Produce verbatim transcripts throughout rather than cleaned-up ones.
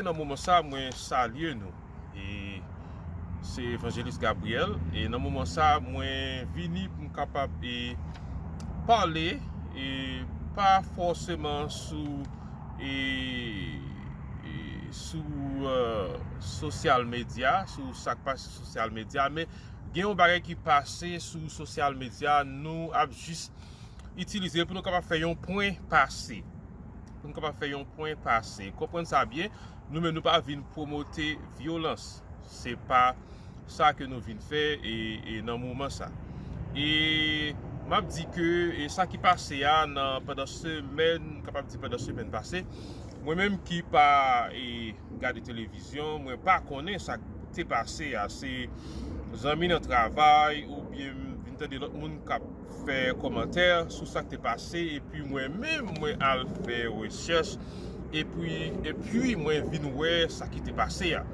Nan moman sa, mwen salye nou. E se Evanjelis Gabriel. E nan moman sa, mwen vini pou m kapab e pale e pa fòseman sou e, e sou e, sosyal medya, sou sa k pase sou sosyal medya, men gen yon bagay ki pase sou sosyal medya, nou ap jis itilize l pou nou kapab fè yon pwen pase. Pou nou kapab fè yon pwen pase. Konprann sa byen, nou menm nou pa vin pwomote vyolans. Se pa sa ke nou vin fè e, e nan moman sa. E m ap di ke e sa ki pase a nan pandan semèn, m kapab di pandan semèn pase, mwen menm ki pa e, gade televizyon, mwen pa konnen sa k te pase a. Se zanmi nan travay oubyen m vin tande lòt moun k ap fè kòmantè sou sa k te pase, epi mwen menm mwen al fè rechèch, epi, epi mwen vin wè sa ki te pase a.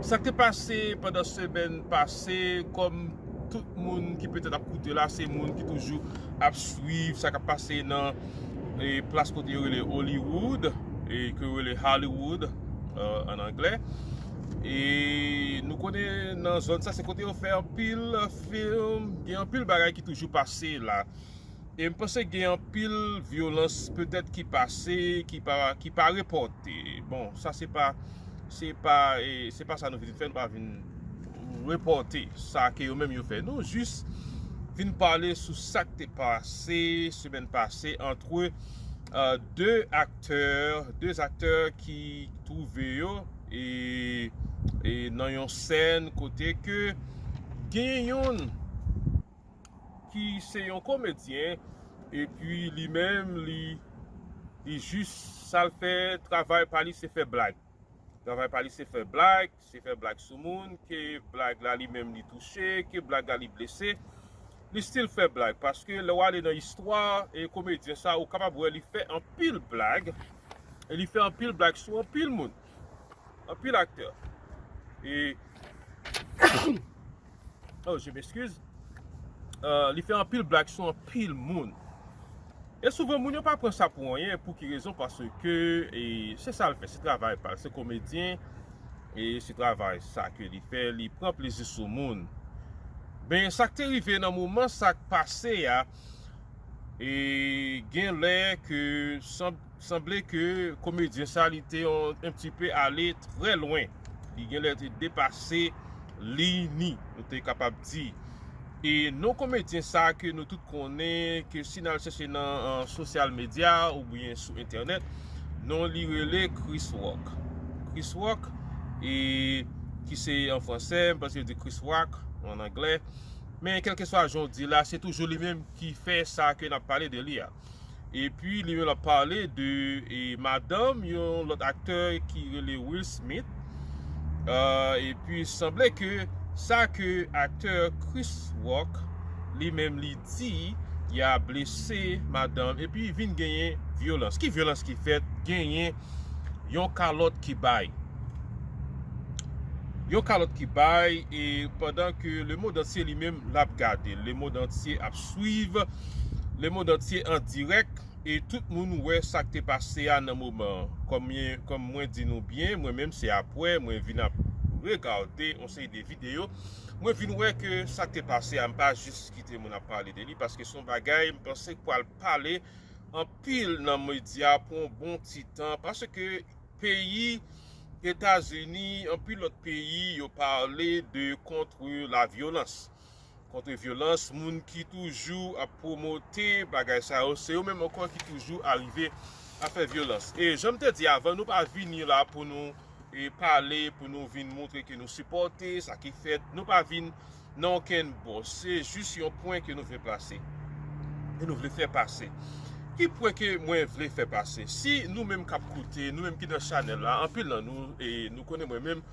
Sa k te pase pandan semèn pase, kòm tout moun ki petèt ap koute la, se moun ki toujou ap swiv sa k ap pase nan e, plas kote yo rele Hollywood, e ke yo rele Hollywood e, an anglè. E nou konnen nan zòn sa, se kote yo fè anpil fim, gen anpil bagay ki toujou pase la. E m panse gen anpil vyolans petèt ki pase, ki pa, ki pa repòte. Bon, sa se pa, se pa, e, se pa sa nou vin fè, nou pa vin repòte sa ke yo menm yo fè. Nou jis vin pale sou sa k te pase semèn pase antre e, de aktè, de aktè ki twouve yo e, e nan yon sèn kote ke gen youn ki se yon komedyen, epi li menm, li, li jis sa l fè, travay pa li se fè blag. Travay pa li se fè blag, se fè blag sou moun, ke blag la li menm li touche, ke blag la li blese. Li still fè blag, paske lè w ale nan istwa e komedyen sa, ou kapab wè li fè anpil blag, e li fè anpil blag sou anpil moun, anpil aktè. E oh, je m'excuse. Euh, li fè anpil blag sou anpil moun. E souvan, moun yo pa pran sa pou anyen. Pou ki rezon? Paske e, se sa l fè, se travay pa l, se komedyen. E se travay sa ke li fè, li pran plezi sou moun. Ben, sa k te rive nan moman sa k pase a, e gen lè ke san sanble ke komedyen sa li te yon, un petit peu ale trè lwen. Li genlè te depase lini, nou te kapab di. E non komedyen sa ke nou tout konnen, ke si n al chèche nan e, sosyal medya oubyen sou entènèt, non li rele Chris Rock. Chris Rock, e ki se an fransè, m panse yo di Chris Rock an anglè. Men kèlkeswa jan w di la, se toujou li menm ki fè sa ke n ap pale de li a. Epi li menm l ap pale de e, madanm yon lòt aktè ki rele Will Smith. Euh, epi sanble ke sa ke aktè Chris Rock li menm li di, y a blese madanm epi vin genyen vyolans. Ki vyolans ki fèt? Genyen yon kalòt ki bay. Yon kalòt ki bay, e pandan ke lemond antye li menm l ap gade, lemond antye ap swiv, lemond antye an dirèk, e tout moun wè sa k te pase a nan moman an. Kòm mwen, kòm mwen di nou byen, mwen menm se apre mwen vin ap regade yon seri de videyo, mwen vin wè ke sa k te pase a, m pa jis kite moun ap pale de li, paske se yon bagay m panse k pral pale anpil nan medya pou yon bon ti tan, paske peyi Etazini, anpil lòt peyi, yo pale de contre la violence. Contre violence, moun ki toujou ap pwomote bagay sa yo, se yo menm ankò ki toujou arive a fè vyolans. E jan m te di avan, nou pa vini la pou nou e pale, pou nou vin montre ke nou sipòte sa ki fèt. Nou pa vin nan okenn bò. Se jis yon pwen ke nou vle plase. E nou vle fè pase. Ki pwen ke mwen vle fè pase? Si nou menm k ap koute, nou menm ki nan chanèl la, anpil nan nou, e nou konnen mwen menm,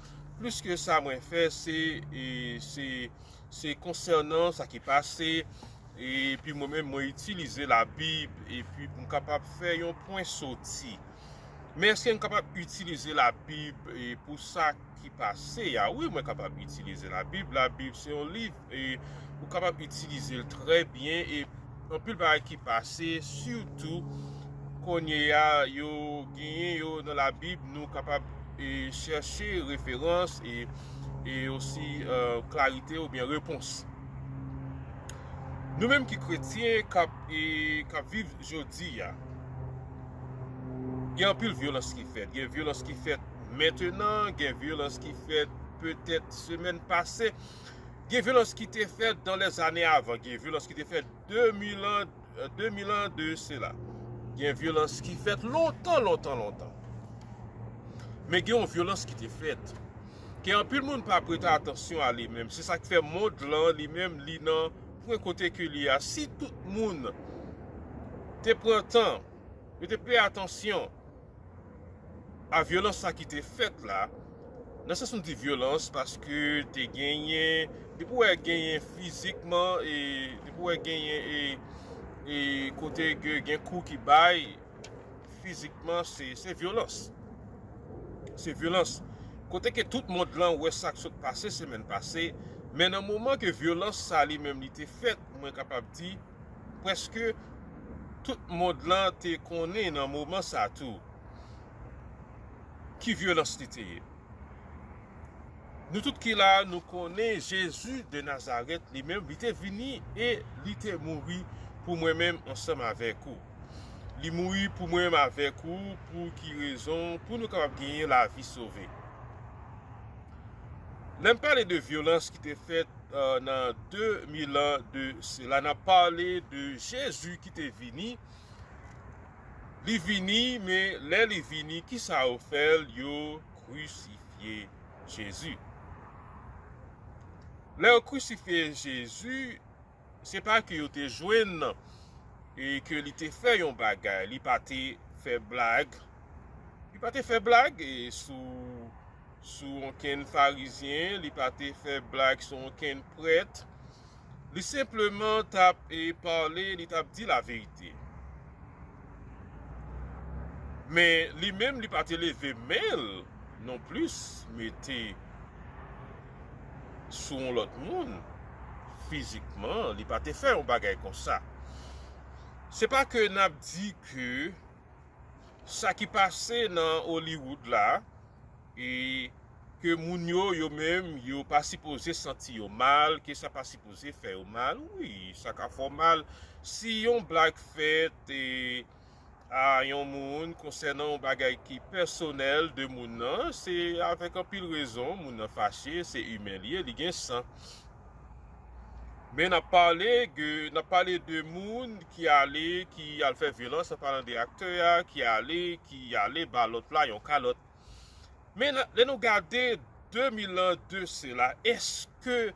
plis ke sa mwen fè, se, e, se, se konsènan sa ki pase, epi mwen menm, mwen itilize Labib, epi pou m kapab fè yon pwen soti. Men èske m kapab itilize Labib, e, pou sa ki pase a? Wi, mwen kapab itilize Labib. Labib se yon liv, e, ou kapab itilize l trè byen, e anpil bagay ki pase, sitou kounye a, yo genyen yo nan Labib, nou kapab e chèche referans e, e osi, e, klarite oubyen repons. Nou menm ki kretyen k ap, e, k ap viv jodi a, gen anpil vyolans ki fèt. Gen vyolans ki fèt mentenan, gen vyolans ki fèt petèt semèn pase, gen vyolans ki te fèt dans les années avant, gen vyolans ki te fèt de mil an, de mil an de sela. Gen vyolans ki fèt lontan, lontan, lontan. Men gen yon vyolans ki te fèt ke anpil moun pa prete atansyon a li menm. Se sa k fè mond lan li menm li nan pwen kote ke li a. Si tout moun te pran tan, yo te peye atansyon a vyolans sa ki te fèt la, nan sans nou di vyolans, paske te genyen, depi w wè genyen fizikman, e depi w wè genyen, e, e kote ke gen kou ki bay, fizikman, se, se vyolans. Se vyolans. Kote ke tout mond lan wè sa k sot pase semèn pase, men nan moman ke vyolans sa li menm li te fèt, mwen kapab di, prèske tout mond lan te konnen nan moman sa tou ki vyolans li te ye. Nou tout ki la, nou konnen Jezi de Nazarèt, li menm, li te vini e li te mouri pou mwen menm ansanm avèk ou. Li mouri pou mwen menm avèk ou, pou ki rezon? Pou nou kapab genyen lavi sove. Lè m pale de vyolans ki te fèt, e, nan de mil an de sela, n ap pale de Jezi ki te vini. Li vini, men lè li vini, kisa yo fè l? Yo krisifye Jezi. Lè yo krisifye Jezi, se pa ke yo te jwenn e ke li te fè yon bagay. Li pa te fè blag. Li pa te fè blag e sou, sou onkenn farizyen. Li pa te fè blag sou onkenn prèt. Li senpleman t ap, e, pale, li t ap di laverite. Men li menm, li pa te leve men l nonplis, mete sou yon lòt moun fizikman, li pa te fè yon bagay konsa. Se pa ke n ap di ke sa ki pase nan Hollywood la, e ke moun yo, yo menm, yo pa sipoze santi yo mal, ke sa pa sipoze fè yo mal. Wi, sa ka fè w mal. Si yon blag fèt, e, a yon moun konsènan yon bagay ki pèsonèl de moun nan, se avèk anpil rezon moun nan fache, se imen li ye, li gen san. Men n ap pale de, n ap pale de moun ki ale, ki al fè vyolans, an palan de aktè a, ki ale, ki ale ba lòt la yon kalòt. Men n-, lè nou gade de mil an de sela, èske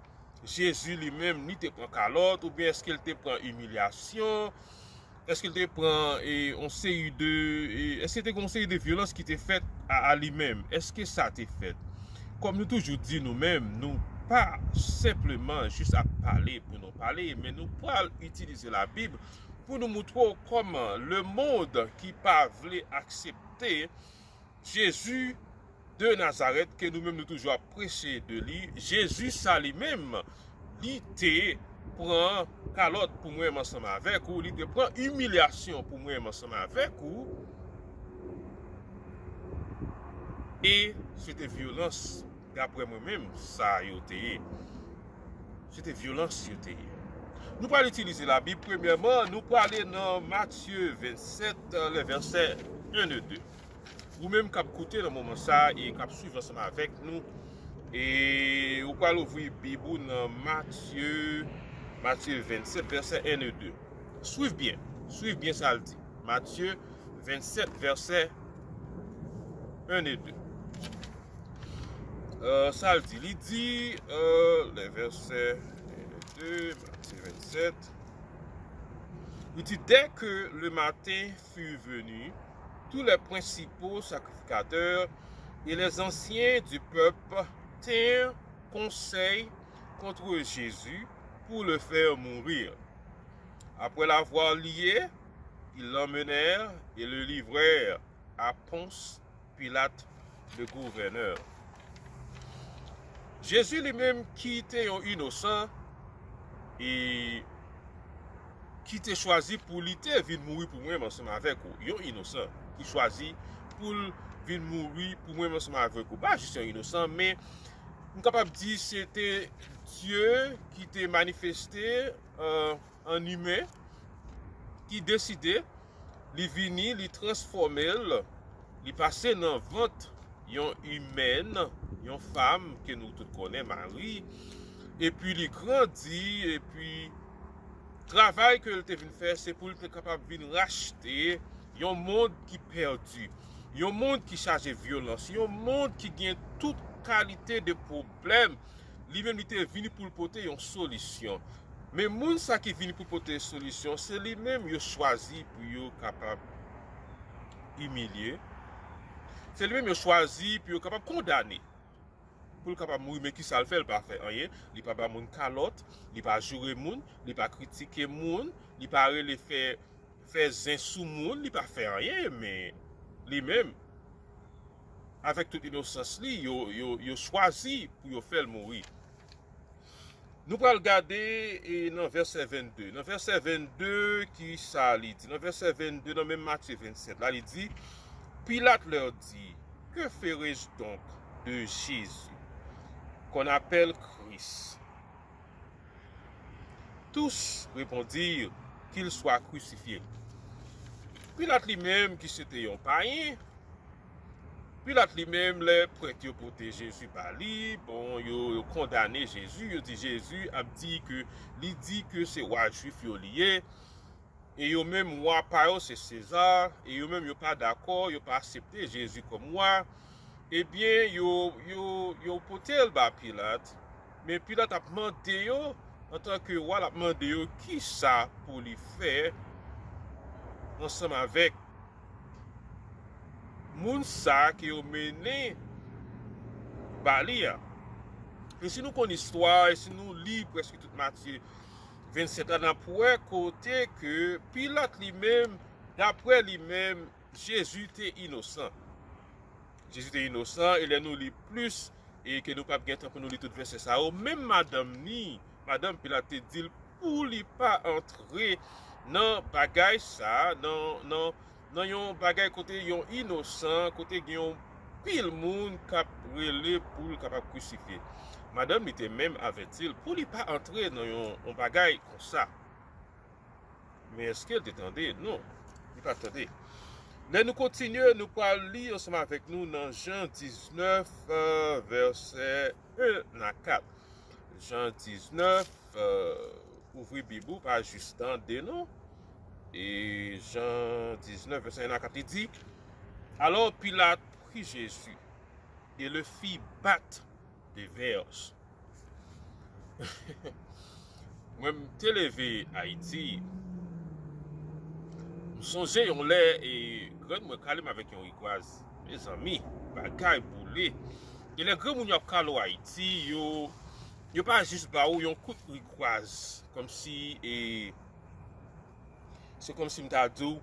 Jezi li menm, li te pran kalòt, oubyen èske l te pran imilyasyon? Èske l te pran, e, yon seri de, e, èske te gen yon seri de vyolans ki te fèt a, a li menm? Èske sa te fèt? Kòm nou toujou di nou menm, nou pa senpleman jis ap pale pou nou pale, men nou pral itilize Labib pou nou moutre w kòman lemonn ki pa vle aksepte Jezi de Nazarèt, ke nou menm nou toujou ap preche de li, Jezi sa li menm, li te pran kalòt pou mwen menm ansanm avèk ou, li te pran imilyasyon pou mwen menm ansanm avèk ou, e se te vyolans, daprè mwen menm, sa yo te ye. Se te vyolans yo te ye. Nou pral itilize Labib. Premyèman, nou prale nan Matye vennsèt, le vèsè en e de. Ou menm k ap koute nan moman sa a e k ap swiv ansanm avèk nou, e ou pral ouvri Bib ou nan Matye, Matye vennsèt, vèsè en e de. Swiv byen, swiv byen sa l di. Matye vennsèt, vèsè en e de. Euh, sa l di? Li di, euh, le verset un et deux, Matthieu vingt-sept, li di, dès que le matin fut venu, tous les principaux sacrificateurs et les anciens du peuple tinrent conseil contre Jésus pour le faire mourir. Après l'avoir lié, ils l'emmenèrent et le livrèrent à Ponce Pilate, le gouverneur. Jezi li menm ki te yon inosan e ki te chwazi pou li te vin mouri pou mwen ansanm avèk ou, yon inosan ki chwazi pou l vin mouri pou mwen ansanm avèk ou. Pa jis yon inosan, men m kapab di se te Dye ki te manifeste, euh, an imen, ki deside, li vini, li transfòme l, li pase nan vant yon imèn, yon fanm ke nou tout konnen, Mari, epi li grandi, epi travay ke l te vin fè, se pou l te kapab vin rachte yon mond ki pèdi, yon mond ki chaje vyolans, yon mond ki gen tout kalite de pwoblèm. Li menm, li te vini pou l pote yon solisyon. Men moun sa ki vini pou pote solisyon, se li menm yo chwazi pou yo kapab imilye. Se li menm yo chwazi pou yo kapab kondane. Pou l kapab mouri, men kisa l fè? L pa fè anyen. Li pa ba moun kalòt, li pa joure moun, li pa kritike moun, li pa rele fè, fè zen sou moun, li pa fè anyen, men li menm, avèk tout inosans li, yo, yo, yo chwazi pou yo fè l mouri. Nou pral gade, e, nan vèsè vennde. Nan vèsè vennde, ki sa li di? Nan vèsè vennde, nan menm Matye vennsèt la, li di, Pilate leur dit, Que ferai-je donc de Jésus, qu'on appelle Christ? Tous répondirent, Qu'il soit crucifié. Pilat li menm, ki se te yon payen, Pilat li menm, lè prèt yo pote Jezi ba li, bon, yo, yo kondane Jezi, yo di Jezi ap di ke, li di ke se wa jwif yo li ye, e yo menm wa pa yo se Seza, e yo menm yo pa dakò, yo pa aksepte Jezi kòm wa. Ebyen, yo, yo, yo pote l ba Pilat, men Pilat ap mande yo, antanke wa, l ap mande yo kisa pou li fè ansanm avèk moun sa ke yo mennen ba li a. E si nou konn istwa, e si nou li prèske tout Matye vennsèt la, n ap wè kote ke Pilat li menm, daprè li menm, Jezi te inosan. Jezi te inosan, e lè nou li plis, e ke nou p ap gen tan pou nou li tout vèsè sa yo, menm madanm ni, madanm Pilat te di l pou li pa antre nan bagay sa, nan, nan, nan yon bagay kote yon inosan, kote gen yon pil moun k ap rele pou l kapab krisifye. Madanm li te menm avèti l pou li pa antre nan yon, yon bagay konsa. Men èske l te tande? Non, li pa t tande. Lè nou kontinye, nou pral li ansanm avèk nou nan Jan diznèf, euh, vèsè en a kat. Jan diznèf, euh, ouvri Bib ou, pa jis tande, non. E Jan diznèf, vèsè en a kat, li di, Alors Pilate prit Jésus et le fit battre de verges. Mwen, m te leve Ayiti. M sonje yon lè, e, grann mwen kale m avèk yon rigwaz. Mezanmi, bagay boule. E lè granmoun yo ap kale w Ayiti, yo, yo pa jis ba ou yon kout rigwaz. Kòmsi, e, se kòmsi m ta di w,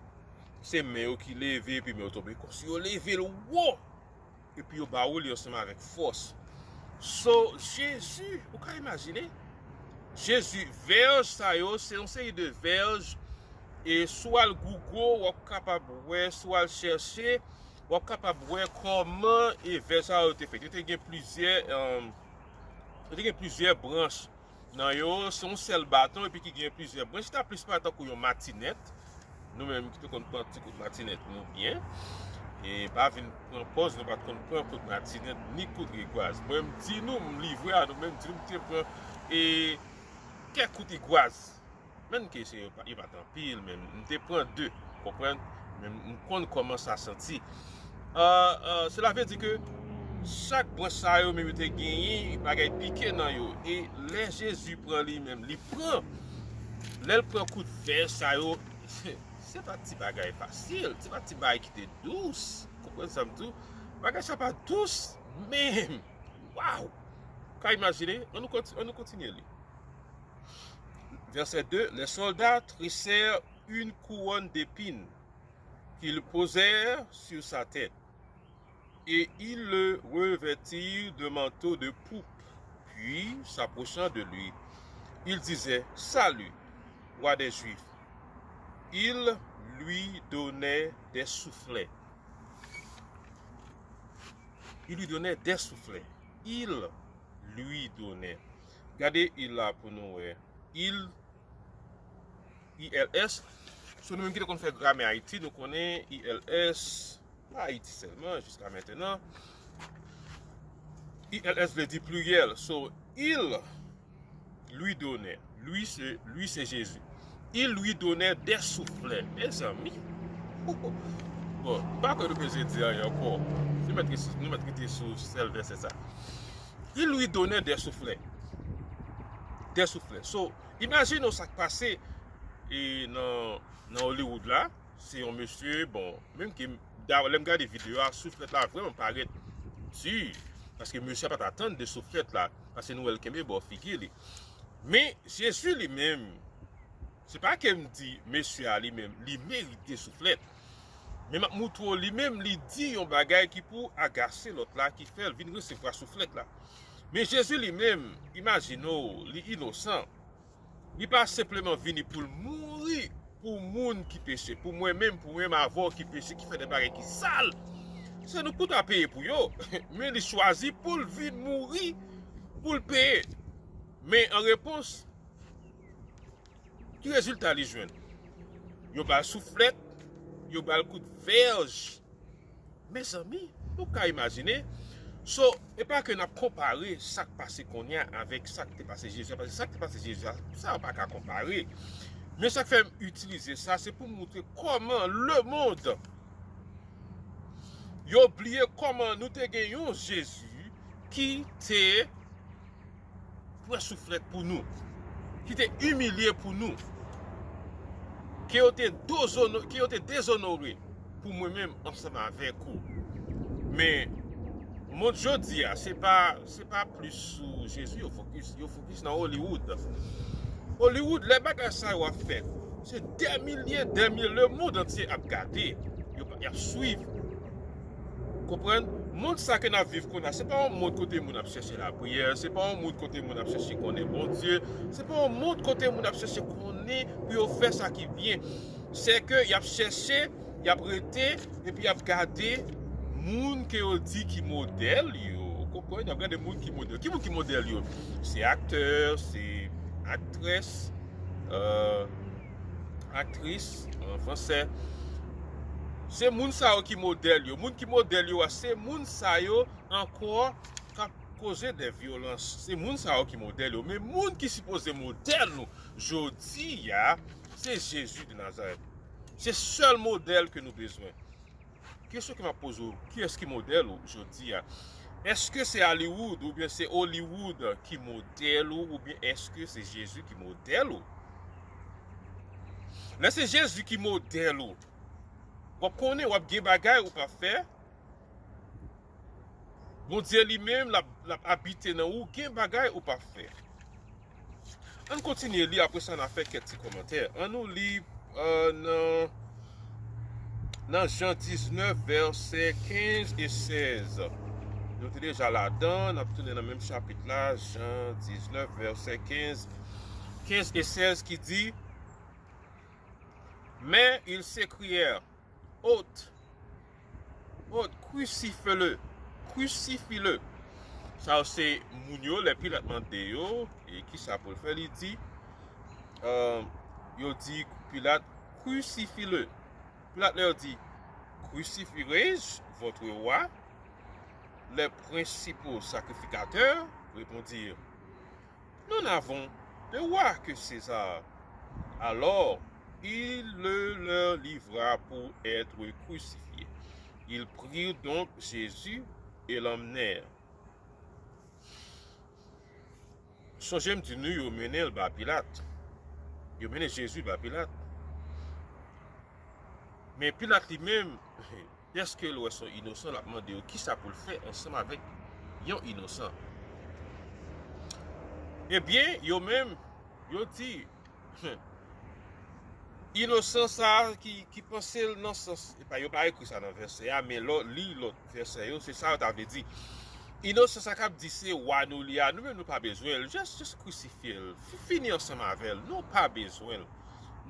se men yo ki leve, epi men yo tonbe. Kòmsi yo leve l wo, epi yo ba ou li ansanm avèk fòs. So, Jezi, ou ka imajine? Jezi, vèj sa yo, se yon seri de vèj, e si w al Google, w ap kapab wè, si w al chèche, w ap kapab wè kòman e vèj sa yo te fèt. Yo te gen plizyè, um, yo te gen plizyè branch nan yo, se yon sèl baton epi ki gen plizyè branch. Li ta plis parèt tankou yon matinèt. Nou menm ki te konn pran ti kout matinèt nou byen. E pa vin pran pòz nou pa t konn pran kout matinèt ni kout rigwaz. Mwen, m di nou, m livre a nou menm, di nou m te pran e kèk kout rigwaz. Menm ke se yo pa, yo pa t anpil, men m te pran de, konprann? Men m konn kòman sa santi. Euh, euh, cela veut dire que chak branch sa yo menm yo te genyen bagay pike nan yo. E lè Jezi pran li menm, li pran, lè l pran kout vèj sa yo, se pa ti bagay fasil, se pa ti bagay ki te dous. Konprann sa m di w? Bagay sa pa dous menm. Waw! Ka imajine? An nou konti-, an nou kontinye li. Verset deux, Les soldats tressèrent une couronne d'épines qu'ils posèrent sur sa tête, et ils le revêtirent d'un manteau de pourpre, puis, s'approchant de lui, ils disaient, Salut, roi des Juifs. Ils lui donnaient des soufflets. Il lui donnait des soufflets. Il lui donnait. Gade il la pou nou wè. Il, I L S. So, nou menm ki te konn fè gramè Ayiti, nou konnen I L S, pa Ayiti sèlman, jiska mentenan. I L S vle di pliryèl. So, il lui donnait. Lui, c'est, lui, c'est Jésus. Il lui donnait des soufflets. Mezanmi. Bon, m pa kwè nou bezwen di anyen ankò. Nou mèt rete, nou mèt rete sou sèl vèsè sa. Il lui donnait des soufflets. Des soufflets. So, imajine w sa k pase e nan, nan Hollywood la. Se yon mesye, bon, menm ke, dayè, lè m gade videyo a, souflèt la vrèman parèt di, paske mesye a pa t atann de souflèt la, paske nou wè l kenbe bò figi li. Men, Jezi li menm, se pa ke m di mesye a li menm, li merite souflèt. Men m ap moutre w li menm, li di yon bagay ki pou agase lòt la, ki fè l vin resevwa souflèt la. Men Jezi li menm, imajine w, li inosan. Li pa senpleman vini pou l mouri pou moun ki peche, pou mwen menm, pou mwen menm avè w ki peche, ki fè de bagay ki sal. Se nou tout a peye pou yo. Men li chwazi pou l vin mouri, pou l peye. Men an repons, ki rezilta li jwenn? Yo ba l souflèt, yo ba l kout vèj. Mezanmi, nou ka imajine. So, e pa ke n ap konpare sa k pase kounye a avèk sa k te pase Jezi a, paske sa k te pase Jezi a, sa yo pa ka konpare. Men sa k fè m itilize sa, se pou m moutre kòman lemonn yo bliye kòman nou te gen yon Jezi ki te pran souflèt pou nou, ki te imilye pou nou, ke yo te dozono-, ke yo te dezonore pou mwen menm ansanm avèk ou. Men, monn jodi a, se pa, se pa plis sou Jezi yo fokis, yo fokis nan Hollywood. Hollywood, lè bagay sa yo ap fèt, se dè milye, dè milye, lemonn antye ap gade, yo, y ap swiv. Konprann? Monn sa ke n ap viv kounye a, se pa yon monn kote moun ap chèche lapriyè, se pa yon monn kote moun ap chèche konnen Bondye, se pa yon monn kote moun ap chèche konnen pou yo fè sa ki byen. Se ke y ap chèche, y ap rete, epi y ap gade moun ke yo di ki modèl yo. Konprann? Y ap gade moun ki modèl. Ki moun ki modèl yo? Se aktè, se aktrès, euh, aktris, an fransè. Se moun sa yo ki modèl yo. Moun ki modèl yo a, se moun sa yo ankò k ap koze de vyolans. Se moun sa yo ki modèl yo. Men moun ki sipoze modèl nou jodi a, se Jezi de Nazarèt. Se sèl modèl ke nou bezwen. Kesyon ke m ap poze w, kiyès ki modèl ou jodi a? Èske se Hollywood oubyen se Hollywood ki modèl ou, oubyen èske se Jezi ki modèl ou? Lè se Jezi ki modèl ou, w ap konnen, w ap gen bagay ou p ap fè. Bondye li menm, l ap, l ap abite nan ou, gen bagay ou p ap fè. Ann kontinye li, apre sa, n a fè kèk ti kòmantè. Ann nou li, euh, nan, nan Jan diznèf, vèsè kenz e sèz. Nou te deja ladan, n ap tounen nan menm chapit la, Jan diznèf, vèsè kenz, kenz e sèz ki di, Mais ils s'écrièrent, Ôte, ôte, crucifie-le, crucifie-le. Sa yo se moun yo, lè Pilat mande yo, e kisa pou l fè, li di, euh, yo di Pilat, crucifie-le. Pilat lè yo di, Crucifierai-je votre roi? Les principaux sacrificateurs répondirent, Nous n'avons de roi que César. Alors, il le leur livra pour être crucifié. Ils prirent donc Jésus et l'emmenèrent. Sonje m di nou yo mennen l ba Pilat. Yo mennen Jezi ba Pilat. Men Pilat li menm, dèske l wè se yon inosan, l ap mande yo kisa pou l fè ansanm avèk yon inosan. Ebyen, yo menm, yo di, inosan sa a ki, ki panse l nan sans, epa, yo pa ekri sa nan vèsè a, men lè w li lòt vèsè yo, se sa yo ta vle di. Inosan sa k ap di se wa nou li a, nou menm nou pa bezwen l, just, just krisifye l, fi-, fini ansanm avè l, nou pa bezwen l,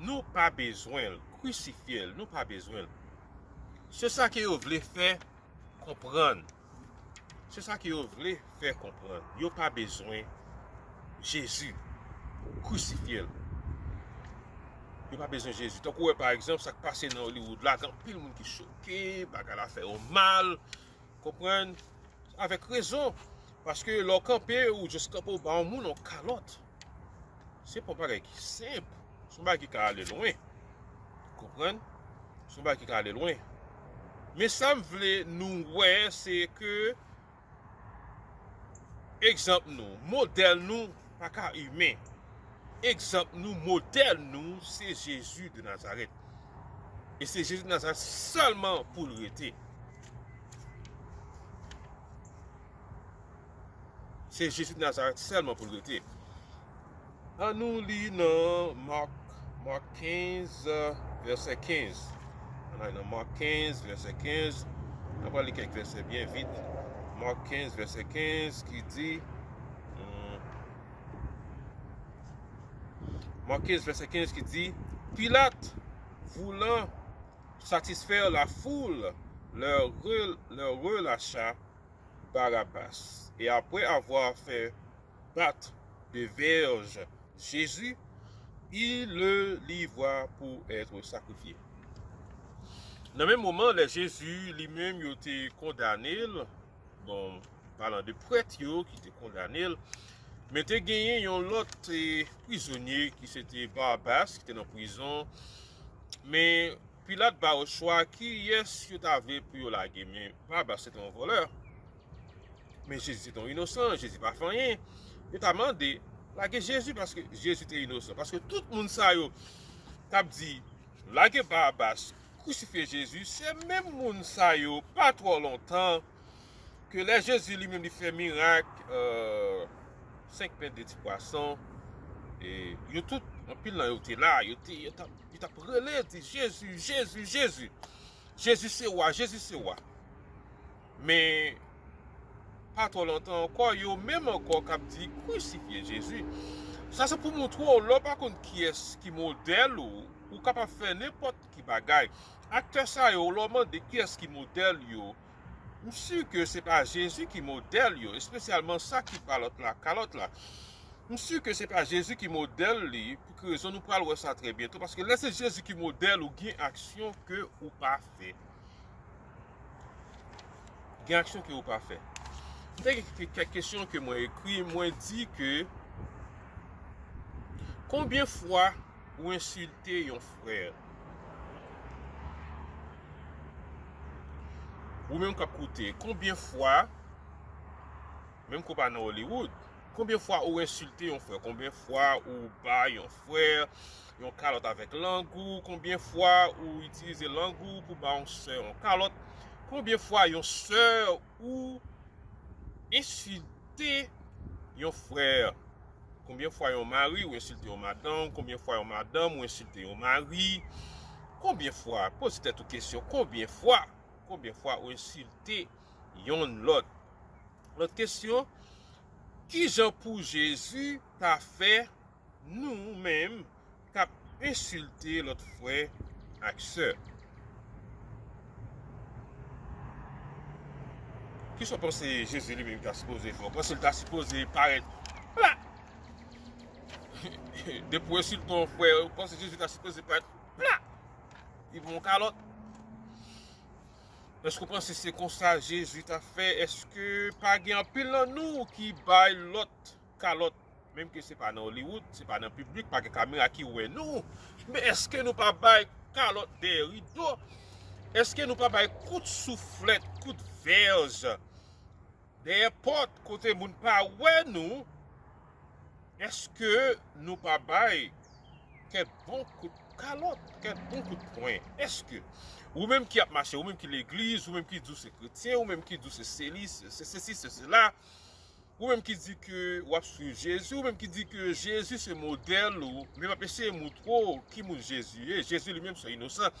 nou pa bezwen l, krisifye l, nou pa bezwen l. Se sa ke yo vle fè konprann. Se sa ke yo vle fè konprann. Yo pa bezwen Jezi. Krisifye l. Yo pa bezwen Jezi. Tankou w wè, pa egzanp, sa k pase nan Hollywood la, gen anpil moun ki choke, bagay la fè yo mal. Konprann? Avèk rezon. Paske lè w kanpe, ou jis kanpe, ou ba yon moun yon kalòt. Se pa yon bagay ki senp. Se yon bagay ki ka ale lwen. Konprann? Se yon bagay ki ka ale lwen. Men sa m vle nou wè, se ke egzanp nou, modèl nou pa ka imen. Egzanp nou, modèl nou, se Jezi de Nazarèt. E se Jezi de Nazarèt sèlman pou l rete. Se Jezi de Nazarèt sèlman pou l rete. An nou li nan Mak, Mak kenz, vèsè kenz. Ann al nan Mak kenz, vèsè kenz. N ap li kèk vèsè byen vit. Mak kenz, vèsè kenz ki di, hmm, Mak kenz, vèsè kenz ki di, Pilat, voulant satisfaire la foule, leur, re- leur relâcha Barabbas. Et après avoir fait battre de verges Jésus, il le livra pour être sacrifié. Nan menm moman, lè Jezi li menm yo te kondane l, bon, palan de prèt yo ki te kondane l, men te genyen yon lòt, eh, prizonye ki se te Barabas, ki te nan prizon. Men Pilat ba yo chwa kiyès yo ta vle pou yo lage, men Barabas se te yon vòlè. Men Jezi se te yon inosan, Jezi pa fè anyen. Yo ta mande, lage Jezi, paske Jezi te inosan. Paske tout moun sa yo t ap di, lage Barabas, krisifye Jezi, se menm moun sa yo, pa twò lontan, ke lè Jezi li menm li fè mirak, euh, senk pen de ti pwason, e yo tout, anpil nan yo te la, yo te, yo t ap, yo t ap rele, di, Jezi, Jezi, Jezi. Jezi se wa, Jezi se wa. Men, pa twò lontan ankò, yo menm ankò k ap di, krisifye Jezi. Sa se pou montre w, lè w pa konn kiyès ki modèl ou, ou kapab fè nenpòt ki bagay. Aktè sa yo, lè w mande kiyès ki modèl yo, m si ke se pa Jezi ki modèl yo, espesyalman sa ki ba lòt la kalòt la. M si ke se pa Jezi ki modèl li, pou ki rezon nou pral wè sa trè byento, paske lè se Jezi ki modèl ou, gen aksyon ke ou pa fè. Gen aksyon ke ou pa fè. M te gen kèk kesyon ke mwen ekri, mwen di ke, konbyen fwa ou ensilte yon frè? Ou menm k ap koute, konbyen fwa, menm ke w pa nan Hollywood, konbyen fwa ou ensilte yon frè? Konbyen fwa ou ba yon frè yon kalòt avèk lang ou? Konbyen fwa ou itilize lang ou pou ba yon sè yon kalòt? Konbyen fwa yon sè ou ensilte yon frè? Konbyen fwa yon mari ou ensilte yon madanm? Konbyen fwa yon madanm ou ensilte yon mari? Konbyen fwa, poze tèt ou kesyon, konbyen fwa, konbyen fwa ou ensilte yonn lòt? Lòt kesyon, kijan pou Jezi ta fè nou menm k ap ensilte lòt frè ak sè? Kisa w panse Jezi li menm ta sipoze fè? Ou panse l ta sipoze parèt pla? Depi w ensilte yon frè, ou panse Jezi ta sipoze parèt pla? Li pran yon kalòt? Èske w panse se konsa Jezi ta fè? Èske pa gen anpil nan nou ki bay lòt kalòt, menm ke se pa nan Hollywood, se pa nan piblik, pa gen kamera ki wè nou? Men èske nou pa bay kalòt dèyè rido? Èske nou pa bay kout souflèt, kout vèj dèyè pòt kote moun pa wè nou? Èske nou pa bay kèk bon kout kalòt, kèk bon kout pwen? Èske ou menm ki ap mache, ou menm ki legliz, ou menm ki di w se kretyen, ou menm ki di w se seli, se se sesi, se sela, ou menm ki di ke w ap swiv Jezi, ou menm ki di ke Jezi se modèl ou, men m ap eseye moutre w ki moun Jezi ye. Jezi li menm se yon inosan.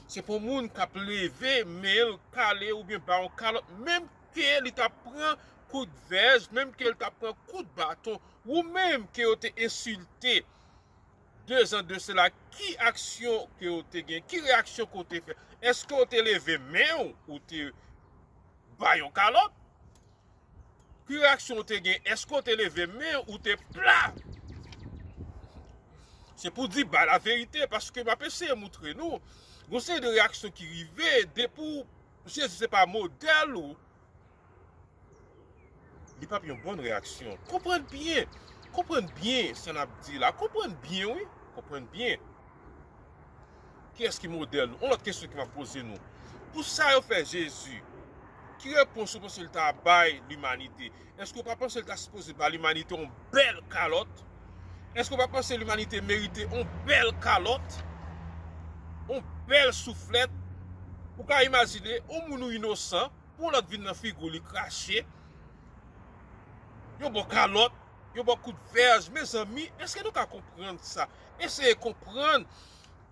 Se pou moun k ap leve men l, kale oubyen ba yon kalòt, menm ke li t ap pran kout vèj, menm ke li t ap pran kout baton, ou menm ke yo te ensilte de zan de sela, ki aksyon ke w te gen? Ki reyaksyon ke w te fè? Èske w te leve men w, ou te ba yon kalòt? Ki reyaksyon w te gen? Èske w te leve men ou te pla? Se pou di, bay laverite, paske m ap eseye moutre nou, gon seri de reyaksyon ki rive, depi w, Jezi se pa modèl ou, li p ap yon bon reyaksyon. Konprann byen, konprann byen sa n ap di la, konprann byen, wi, konprann byen. Kiyès ki modèl nou? Yon lòt kesyon ke m ap poze nou. Pou sa yo fè Jezi, ki repons ou panse l ta bay limanite? Èske w pa panse l ta sipoze bay limanite yon bèl kalòt? Èske w pa panse limanite merite yon bèl kalòt? Yon bèl souflèt? Ou ka imajine, yon moun ou inosan, pou yon lòt vin nan figi w, li krache, yon ba w kalòt, yon ba w kout vèj. Mezanmi, èske nou ka konprann sa? Eseye konprann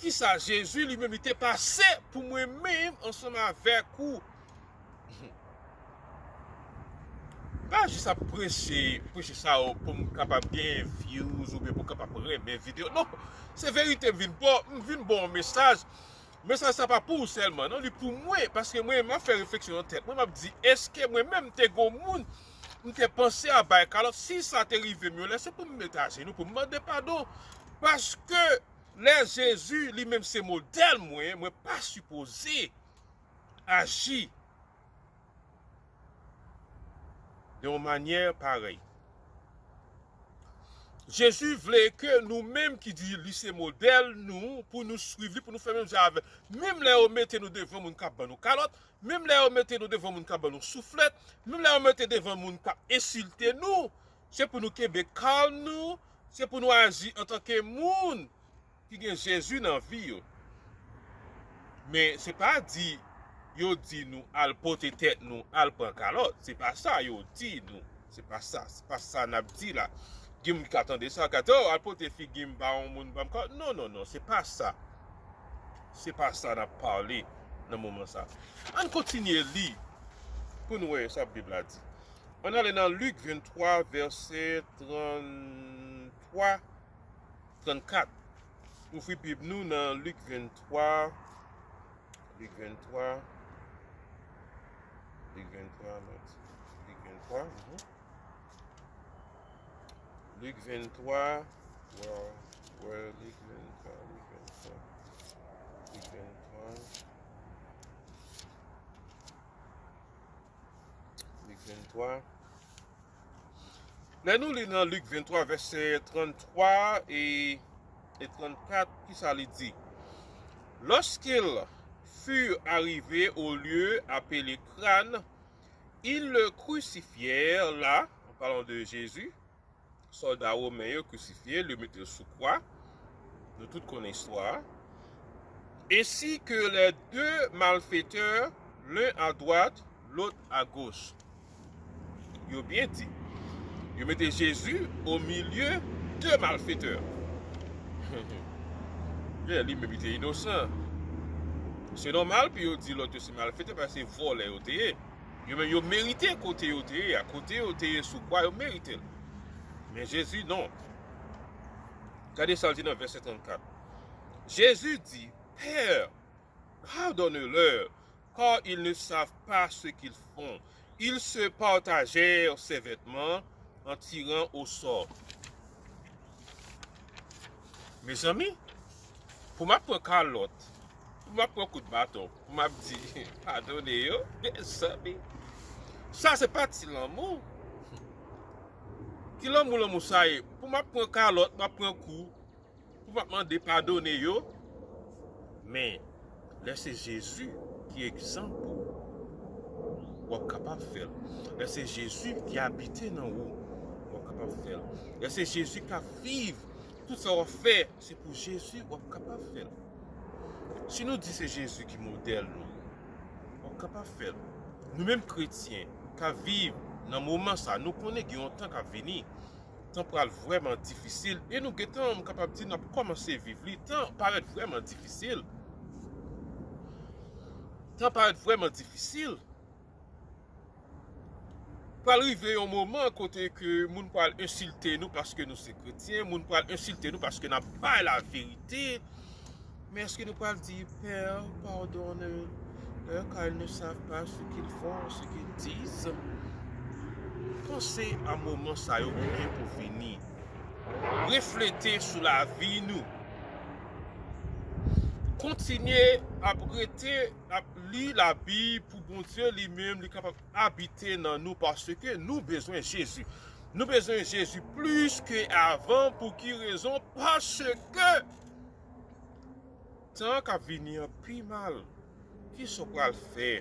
kisa Jezi li menm li te pase pou mwen menm ansanm avèk ou. Pa jis ap preche, preche sa yo pou m kapab gen views oubyen pou m kapab renmen videyo. Non, se verite m vin ba w, m vin ba w yon mesaj. Mesaj sa pa pou ou sèlman, non, li pou mwen, paske mwen, m ap fè refleksyon nan tèt mwen, m ap di, èske mwen menm m te gon moun, m te panse a bay kalòt, si sa te rive m yon lè, se pou m met ajenou, pou m mande padon. Paske lè Jezi li menm se modèl mwen, mwen pa sipoze aji de yon manyè parèy. Jezi vle ke nou menm ki di li se modèl nou, pou nou swiv li, pou nou fè menm jan avè l. Menm lè yo mete nou devan moun k ap ban nou kalòt, menm lè yo mete nou devan moun k ap ban nou souflèt, menm lè yo mete devan moun k ap ensilte nou, se pou nou kenbe kalm nou, se pou nou aji antanke moun ki gen Jezi nan vi yo. Men se pa di yo di nou al pote tèt nou, al pran kalòt. Se pa sa yo di nou. Se pa sa. Se pa sa n ap di la. Gen moun ki ka tande sa, ka di, "Oh, al pote figi m ba yon moun, ban m kalòt." Non, non, non, se pa sa. Se pa sa n ap pale nan moman sa. Ann kontinye li pou nou wè sa Bib la di. Ann ale nan Lik venntwa, vèsè tranntwa, trannkat. Ouvri Bib nou nan Lik venntwa. Lik venntwa. Lik venntwa, Lik venntwa. Mhm. Lik venntwa. Wè, wè, Lik venntwa, Lik venntwa. Lik venntwa. Lik venntwa. Lè nou li nan Lik venntwa, vèsè tranntwa e, e trannkat, kisa li di? Lorsqu'ils furent arrivés au lieu appelé Crâne, ils le crucifièrent là, en parlant de Jésus, sòlda women yo krisifye l, yo mete l sou kwa. Nou tout konnen istwa a. Ainsi que les deux malfaiteurs, l'un à droite, l'autre à gauche. Yo byen di. Yo mete Jezi au milieu de malfaiteurs. Yeah, li menm li te inosan. Se nòmal pou yo di lòt yo se malfetè, paske se vòlè yo te ye. Yo menm yo merite kote yo te ye a. Kote yo te ye sou kwa, yo merite l. Men Jezi, non. Gade sa l di nan vèsè trannkat. Jésus dit, Père, pardonne-leur, car ils ne savent pas ce qu'ils font. Ils se partagèrent ses vêtements en tirant au sort. Mezanmi, pou m ap pran kalòt, pou m ap pran kout baton, pou m ap di, padone yo, mezanmi. Sa se pa ti lanmou. Ki lanmou, lanmou sa ye? Pou m ap pran kalòt, m ap pran kou, pou m ap mande padone yo. Men, lè se Jezi ki egzanp ou, w ap kapab fè l. Lè se Jezi ki abite nan ou, w ap kapab fè l. Lè se Jezi k ap viv, tout sa w ap fè, se pou Jezi, w ap kapab fè l. Si nou di se Jezi ki modèl nou, w ap kapab fè l. Nou menm kretyen k ap viv nan moman sa, nou konnen gen yon tan k ap vini. Tan pral vrèman difisil. E nou gentan, m kapab di, n ap kòmanse viv li. Tan parèt vrèman difisil. Tan parèt vrèman difisil. Pral rive yon moman kote ke moun pral ensilte nou paske nou se kretyen, moun pral ensilte nou paske n ap bay laverite. Men èske nou pral di, Père, pardonne-leur, car ils ne savent pas ce qu'ils font, ce qu'ils disent? Panse a moman sa yo ki gen pou vini. Reflete sou lavi nou. Kontinye ap rete, ap li Labib pou Bondye li menm li kapab abite nan nou, paske nou bezwen Jezi. Nou bezwen Jezi plis ke avan. Pou ki rezon? Paske tan k ap vini an pi mal. Kisa w pral fè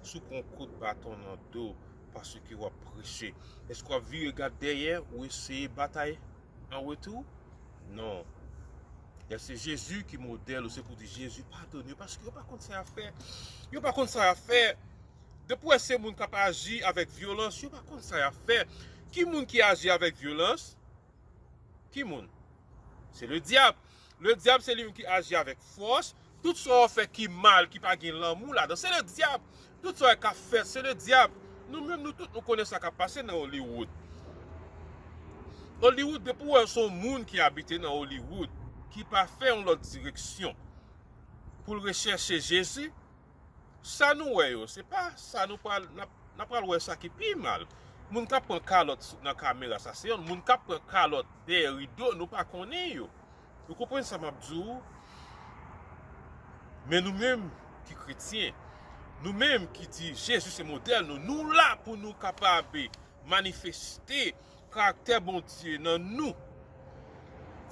si w pran kout baton nan do paske w ap preche? Èske w ap vire gad dèyè ou eseye batay an retou? Non. Lè se Jezi ki modèl ou, se pou di, Jezi, padone yo, paske yo pa konn sa y ap fè. Yo pa konn sa y ap fè. Depi w wè se moun k ap aji avèk vyolans, yo pa konn sa y ap fè. Ki moun ki aji avèk vyolans? Ki moun? Se ledyab. Ledyab se li menm ki aji avèk fòs. Tout sa w fè ki mal, ki pa gen lanmou ladan, se ledyab. Tout sa w wè k ap fèt, se ledyab. Nou menm, nou tout, nou konnen sa k ap pase nan Hollywood. Hollywood, depi w wè se yon moun ki abite nan Hollywood, ki pa fè yon lòt direksyon pou l rechèche Jezi, sa nou wè yo, se pa sa nou pral, n ap, n ap pral wè sa ki pi mal. Moun k ap pran kalòt sou, nan kamera, sa se yonn. Moun k ap pran kalòt dèyè rido, nou pa konnen yo. Ou konprann sa m ap di w? Men nou menm ki kretyen, nou menm ki di Jezi se modèl nou, nou la pou nou kapab manifeste karaktè Bondye nan nou.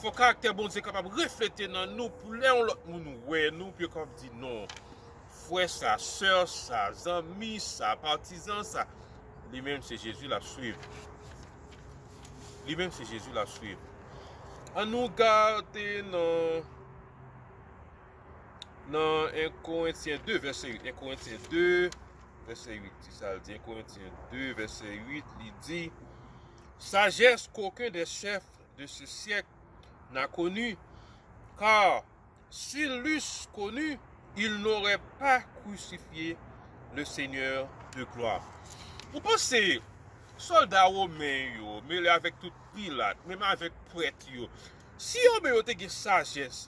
Fò karaktè Bondye kapab reflete nan nou pou lè yon lòt moun wè nou, pou yo kapab di, "Non, frè sa, sè sa, zanmi sa, patizan sa, li menm se Jezi l ap swiv." Li menm se Jezi l ap swiv. An nou gade nan, nan en Korentyen de, vèsè uit. En Korentyen de, vèsè uit. Di sa l di, en Korentyen de, vèsè uit, li di, Sagesse qu'aucun des chefs de ce siècle n'a connue, car s'ils l'eussent connue, ils n'auraient pas crucifié le Seigneur de gloire. Ou panse sòlda women yo, mele avèk tout Pilat, menm avèk prèt yo, si yo menm yo te gen sajès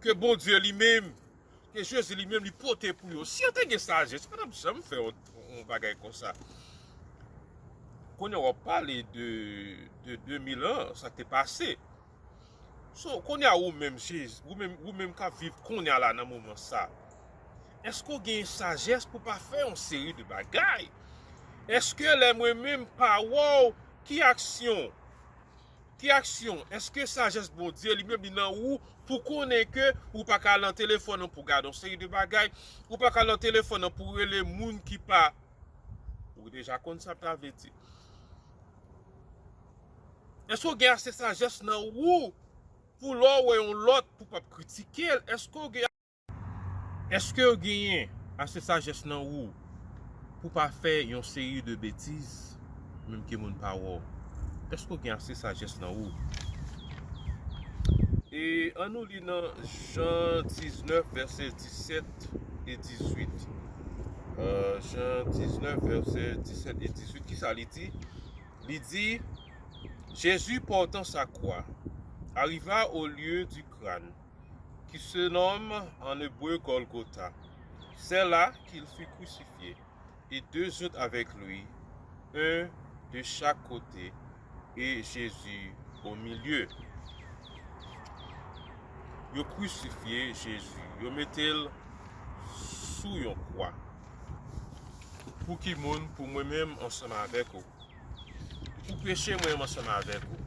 ke Bondye li menm, ke Jezi li menm li pote pou yo, si yo te gen sajès, yo pa t ap janm fè yon, yon bagay konsa. Kounye a w ap pale de, de de mil an, sa k te pase. So, kounye a ou menm, Jezi, ou menm, ou menm k ap viv kounye a la nan moman sa, èske w gen sajès pou pa fè yon seri de bagay? Èske lè mwen menm pa wè w, ki aksyon? Ki aksyon? Èske sajès Bondye li menm li nan ou pou konnen ke ou pa ka al nan telefòn nan pou gade yon seri de bagay, ou pa ka al nan telefòn nan pou rele moun ki pa, ou deja konn sa m ta vle di. Èske w gen ase sajès nan ou pou lè w wè yon lòt pou p ap kritike l? Èske w gen, èske w genyen ase sajès nan ou pou pa fè yon seri de betiz, menm ke moun pa wè w? Èske w gen ase sajès nan ou? E ann nou li nan Jan diznèf, vèsè disèt e dizuit. Euh, Jan diznèf, vèsè disèt e dizuit, kisa li di? Li di, Jésus, portant sa croix, arriva au lieu du crâne, qui se nomme en hébreu Golgotha. C'est là qu'il fut crucifié, et deux autres avec lui, un de chaque côté, et Jésus au milieu. Yo krisifye Jezi, yo mete l sou yon kwa. Pou ki moun? Pou mwen menm ansanm avèk ou. Pou peche mwen menm ansanm avèk ou.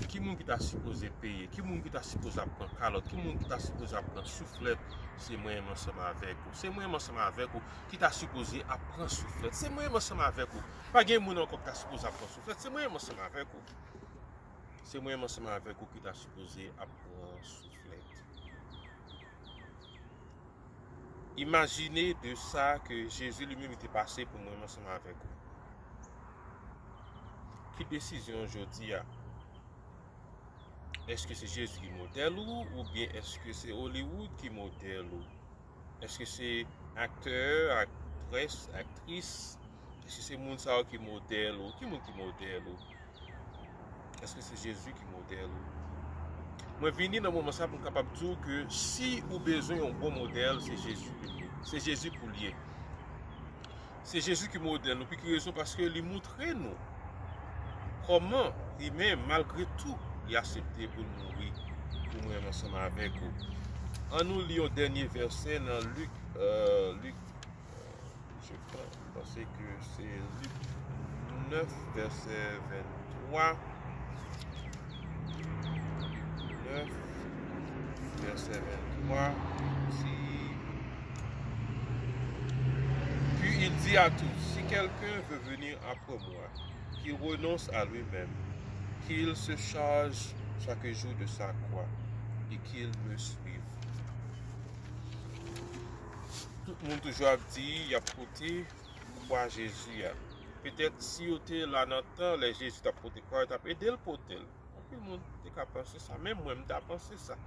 Ki moun ki ta sipoze peye? Ki moun ki ta sipoze ap pran kalòt? Ki moun ki ta sipoze ap pran souflèt? Se mwen menm ansanm avèk ou. Se mwen menm ansanm avèk ou ki ta sipoze ap pran souflèt. Se mwen menm ansanm avèk ou. Pa gen moun ankò ki ta sipoze ap pran souflèt. Se mwen menm ansanm avèk ou. Se mwen menm ansanm avèk ou ki ta sipoze ap pran souflèt. Imajine de sa ke Jezi li menm li te pase pou mwen menm ansanm avèk ou. Ki desizyon jodi a? Èske se Jezi ki modèl ou, oubyen èske se Hollywood ki modèl ou? Èske se aktè, aktrès, aktris? Èske se moun sa yo ki modèl ou? Ki moun ki modèl ou? Èske se Jezi ki modèl ou? Mwen vini nan moman sa pou m kapab di w ke si ou bezwen yon bon modèl, se Jezi pou li ye. Se Jezi pou li ye. Se Jezi ki modèl nou. Pou ki rezon? Paske li moutre nou kòman li menm, malgre tou, li aksepte pou l mouri pou mwen menm ansanm avèk ou. Ann nou li yon dènye vèsè nan Lik, euh, Lik, euh, je pense, je pense que c'est Luc neuf, verset vingt-trois. Neuf, verset vingt-trois. Si Puis il dit à tous, si quelqu'un veut venir après moi, qu'il renonce à lui-même, qu'il se charge chaque jour de sa croix et qu'il me suive. Tout moun toujou ap di y ap pote kwa Jezi a. Petèt si yo te la nan tan lè Jezi t ap pote kwa, yo t ap ede l pote l. Anpil moun te ka panse sa. Menm mwen, m ta panse sa.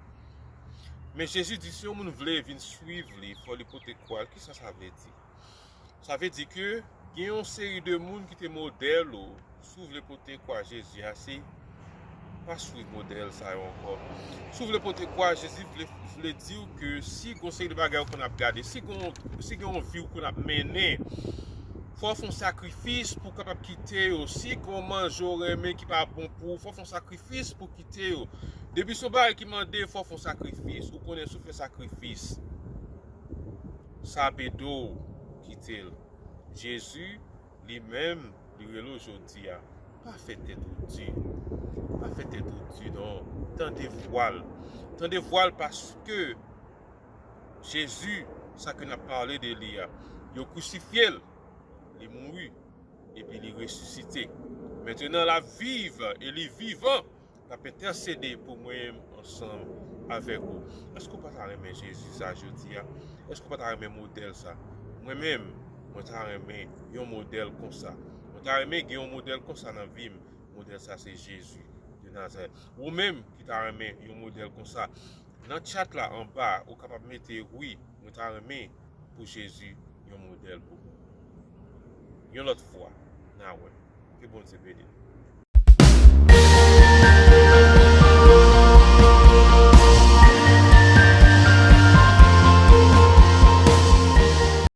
Men Jezi di si yon moun vle vin swiv li, fò li pote kwa l. Kisa sa vle di? Sa vle di ke gen yon seri de moun ki te modèl ou. Si w vle pote kwa Jezi a, se pa swiv modèl sa yo ankò. Si w vle pote kwa Jezi, vle, vle di w ke si gon seri de bagay ou konn ap gade, si gon, si gen yon vi ou konn ap mennen, fò w fè yon sakrifis pou w kapab kite yo. Si gon manje w renmen ki pa bon pou ou, fò w fè yon sakrifis pou w kite yo. Depi se yon bagay ki mande, fò w fè yon sakrifis. Ou konnen si w fè sakrifis, sa ap ede w kite l. Jezi, li menm, li rele w jodi a. Pa fè tèt ou di. Pa fè tèt ou di, non. Tande vwa l. Tande vwa l paske Jezi, sa ke n ap pale de li a, yo krisifye l, li mouri, epi li resisite. Mentnan, l ap viv e li vivan. L ap entèsede pou mwen ansanm avèk ou. Èske w pa ta renmen Jezi sa jodi a? Èske w pa ta renmen modèl sa? Mwen menm, mwen ta renmen yon modèl konsa. Mwen ta renmen gen yon modèl konsa nan vi m. Modèl sa se Jezi de Nazarèt. Ou menm ki ta renmen yon modèl konsa, nan tchat la anba, ou kapab mete wi, mwen ta renmen pou Jezi yon modèl pou mwen. Yon lòt fwa, n a wè. Ke Bondye beni nou.